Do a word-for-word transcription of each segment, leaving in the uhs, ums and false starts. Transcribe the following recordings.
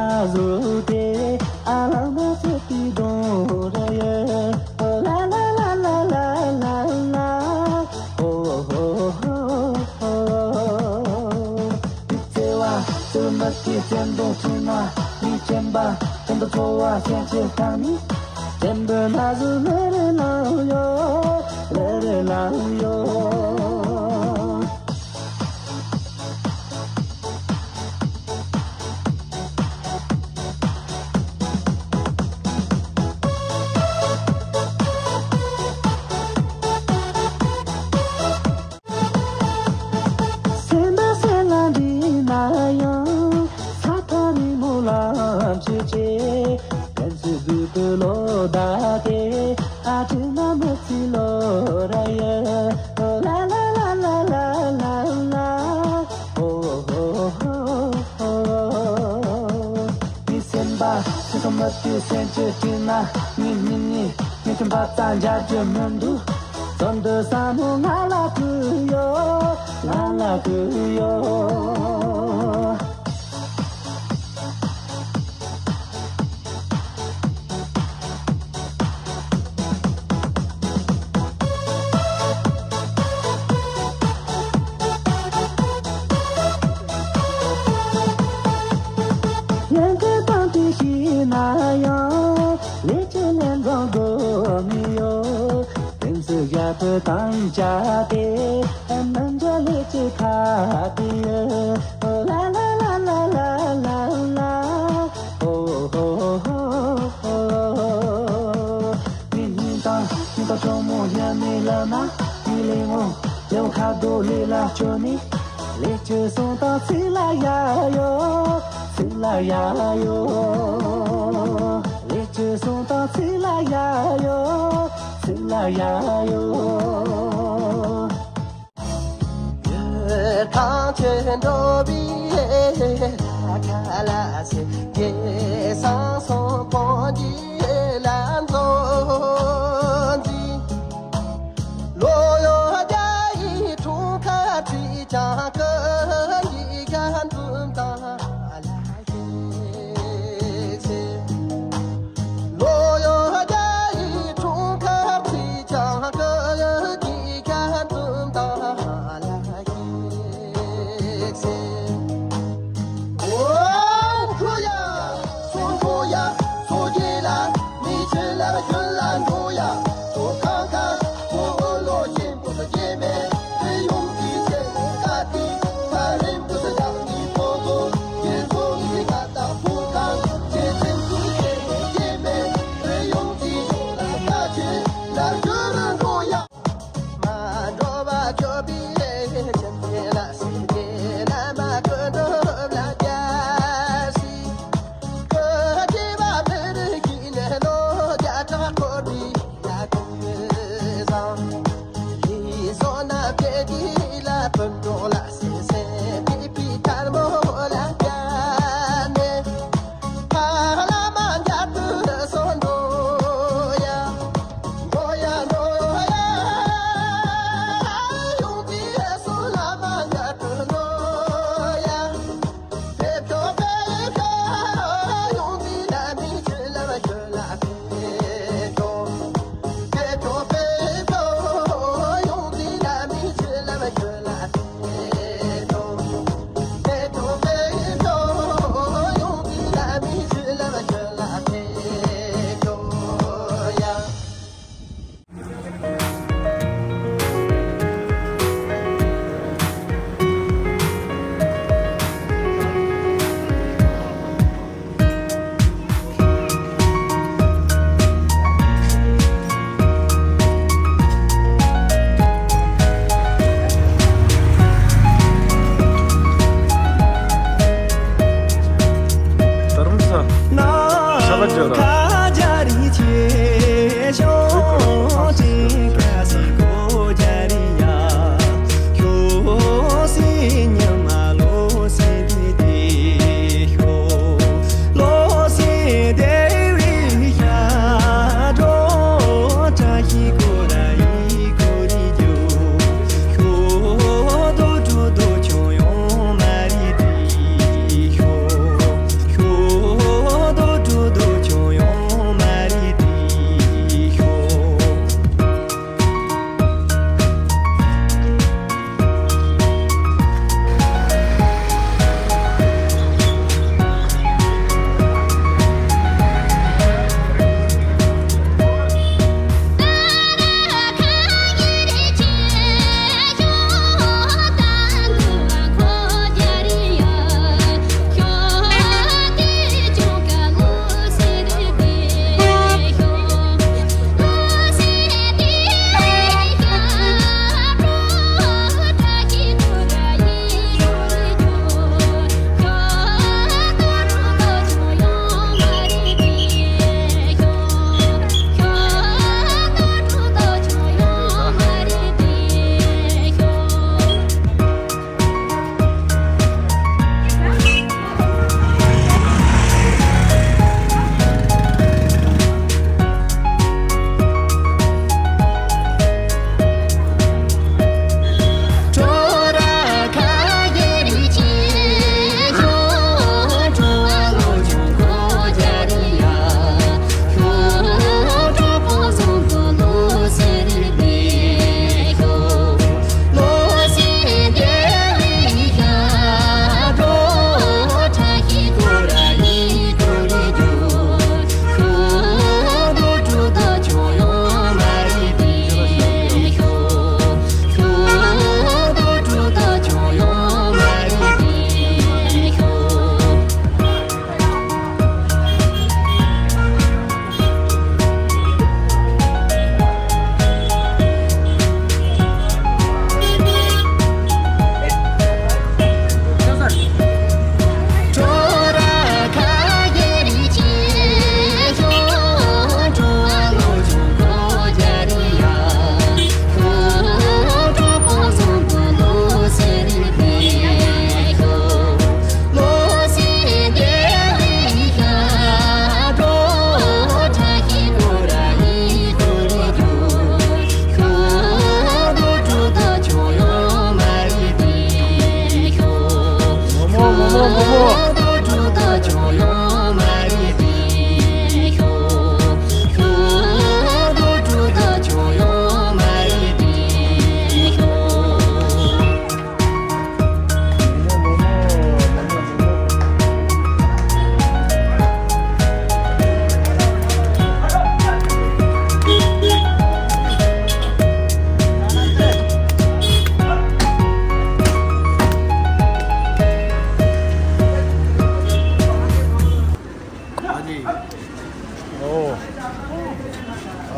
ཨ་ཟོ་དེ་ཨ་ལ་མ་ཚེ་ཏི་དོ་ར་ཡ། ཨོ་ལ་ལ་ལ་ལ་ལ་ལ་ལ། ཨོ་ཧོ་ཧོ་ཧོ། དེ་ཚེ་བ་ཚུལ་མ་ཐེ་བཙན་དུང་ཁྲི་ན་མི་ཆེན་པ་ཆེན་པོ་ཚོ་བ་སེང་ཆེ་ཁང་ནི། ཆེན་པོ་ན་ཟུ་ལེ་རེ་ལ་ཡོ། ལེ་རེ་ལ་ཡོ། སེམས་པ་སེམས་ལ་འདྲིས་ན་ཡང་ས་མཐའ་རིང་མོ་ལ་ཕྱིན་ཆད། ཕན་ཚུན་གཟུགས་པོའི་བློ་བདག་སྟེ། ཨ་དྲིན་ན་མི་ཚེ་ལོ་ར་ཡ། ལ་ལ་ལ་ལ་ལ་ལ། ཨོ་ཧོ་ཧོ་ཧོ། མི་སེམས་པ་ཚེ་གང་མ་དུས་སེམས་ཀྱི་དྲིན་ན་ཉིན་ཉིན་ཉིན་མི་མཐུན་པ་ཙམ་འཇགས་རྒྱུ་མི་འདུག་བཙོན་དུ་ས་མོ་ང་ལ་བུ་ཡོད། ང་ལ་བུ་ཡོད། ཡང་ཁ་བཏང་དུས་ཤི་ན་ཡང་ལས་ཀྱི་ལན་འཛོམས་དགོས་མི་ཡོད། དེང་སུ་ཞག་པོ་དང་བཅའ་སྟེ་མི་འཇོག་ལས་ཀྱི་ཁ་དེ་ཡོད། ལ་ལ་ལ་ལ་ལ་ལ། ཨོ་ཧོ་ཧོ་ཧོ། མི་སྙིང་དང་སྙིང་དང་གྲོགས་མོ་ཉམས་ནས་ལབ་ན། མི་ལས་ངོ་ལེའུ་ཁ་རྡོ་ལས་ལ་སྐྱོ་ནི། ལས་ཀྱི་སོང་དང་ཚིག་ལ་ཡ་ཡོ། ཚིག་ལ་ཡ་ཡོ། ལས་ཀྱི་སོང་དང་ཚིག་ལ་ཡ་ཡོ། ཚིག་ལ་ཡ་ཡོ། ཐང་ཆེན་འགྲོ་བའི་ལ་ཁ་ལ་སེ་སྐྱེ་སང་སོང་ཀོང་ཇི་ལ་མཛོ་འཛི། ལོ་ཡོ་རྒྱ་ཡི་འཁྲུངས་སྐར་ཁྲི་བྱང་ཀི་ཡི་ག་འཛུམ་དང་ལ།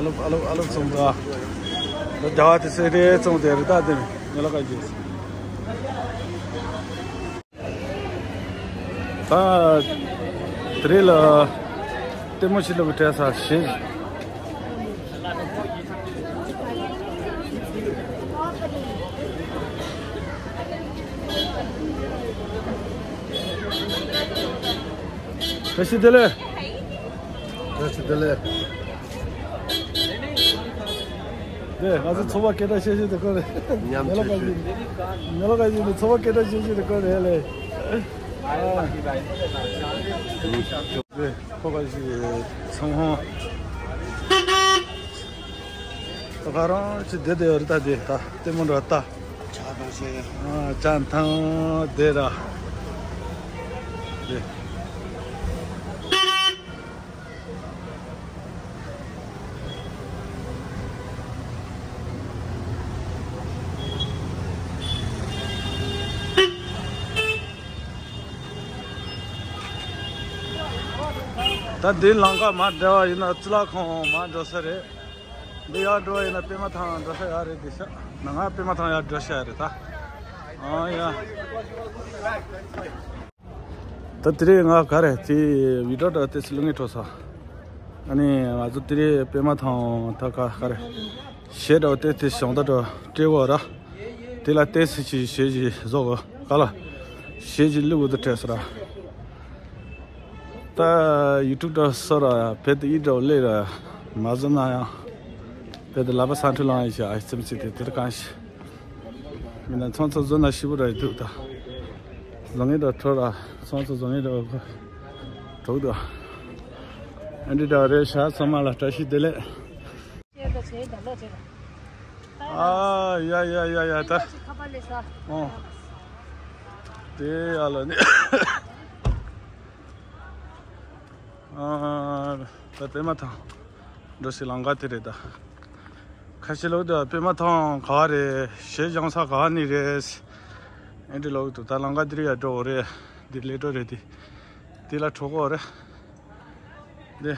ཨ་ལོ་ཨ་ལོ་ཨ་ལོ་ཚོང་པ། ད་རྒྱ་བ་དེ་སེ་རེ་ཚོང་དེ་རི་ད་དེ་ནི་ལ་ཀ་རྒྱུ། ད་དེ་རེ་ལ་ལྟད་མོ་ཆེ་ལ་བུ་བྲེས་ས་ཞེས། བཀྲ་ཤིས་བདེ་ལེགས། བཀྲ་ཤིས་བདེ་ལེགས། ནས་ང་ཚོ་ཚོ་པ་སྐད་གྲགས་ཤེས་ཤེས་དེ་ཁོ་རེད། ཉམས་ཆེ་ཤོས། ནས་ལ་ཀ་ཡིན་ནས་ཚོ་པ་སྐད་གྲགས་ཤེས་ཤེས་དེ་ཁོ་རེད་ལེ། ནས་ཁོ་ག་ཞིག་ཚང་ཧོང་། ད་ག་རང་ཅི་བསྡད་བསྡད་ཡོད་རེད། ད་དེ་ད་ལྟད་མོ་འདྲ་ད། ཇ་འཐུང་ཤེས། ཨ་ཇ་འཐུང་བསྡད་ར། དེ། ད་འདི་ལམ་ཁ་མར་འགྲོ་བ་ཡིན་ན་ཙི་ལ་ཁོང་མར་འགྲོ་ས་རེད། འདི་ཡར་འགྲོ་བ་ཡིན་ན་པད་མ་ཐང་འགྲོ་ས་ཡག་རེད་འདི་ཤག་ན་ང་པད་མ་ཐང་ཡར་འགྲོ་ཤག་རེད་ད། ཨ་ཡ། ད་དེ་རིང་ང་ག་རེ་དེ་བི་ཌིའོ་འདྲ་ཏོག་ཙམ་ལེན་གྱི་འགྲོ་ས། ཨ་ནི་ང་ཚོ་དེ་རིང་པད་མ་ཐང་ད་ག་ག་རེ་གཞས་འདྲ་ཏོག་ཙམ་ཞོགས་ད་འགྲོ་སྤྲད་དགོས་ར། དེ་ལ་ཏོག་ཙམ་ཅིག་གཞས་ཅིག་བཟོ་དགོས་ག་ལ། གཞས་ཅིག་བླུག་དགོས་འདུག་དྲན་སོང་ར། ད་ཡུ་ཊུབ་འདྲ་བཟོ་ར་བེད་དུ་ཡིད་འགྲོ་ལེ་ར་མ་བཟོ་ན་ཡང་། བེད་དུ་ལབ་པ་སང་ཁྲུ་ལང་ཡིན་ཤག་ཨ་ཙིམ་ཙི་དེ་དེར་གང་ཤི། མི་ན་ཚོང་ཚོ་བཟོ་ན་ཤི་བོ་ར་ཡི་འདུག་ད། བཟོ་ངེས་འདྲ་འཕྲོ་ར་ཚོང་ཚོ་བཟོ་ངེས་འདྲ་འགྲོ་འདུག་ཨ་འདྲི་འདྲ་རེད་ཤག་ཚང་མ་ལ་བཀྲ་ཤིས་བདེ་ལེགས། ཨ་ཡ་ཡ་ཡ་ཡ་ད། ཨོ། དེ་ཡ་ལ་ནི། ཨ་ད་པད་མ་ཐང་། འགྲོ་སའི་ལམ་ཁ་དེ་རེད་ད། ཁ་ཤས་ལོག་ད་པད་མ་ཐང་ག་བ་རེད། གཞས་སྦྱང་ས་ག་བ་ནི་རེད། ཨེ་འདྲི་ལོག་ད་ད་ལམ་ཁ་དེ་རེད་ཡ་འགྲོ་འོ་རེད། འདི་ལས་འགྲོ་རེད་དེ། དེ་ལ་གྲོགས་པོ་རེད། འདི།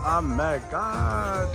Oh my God.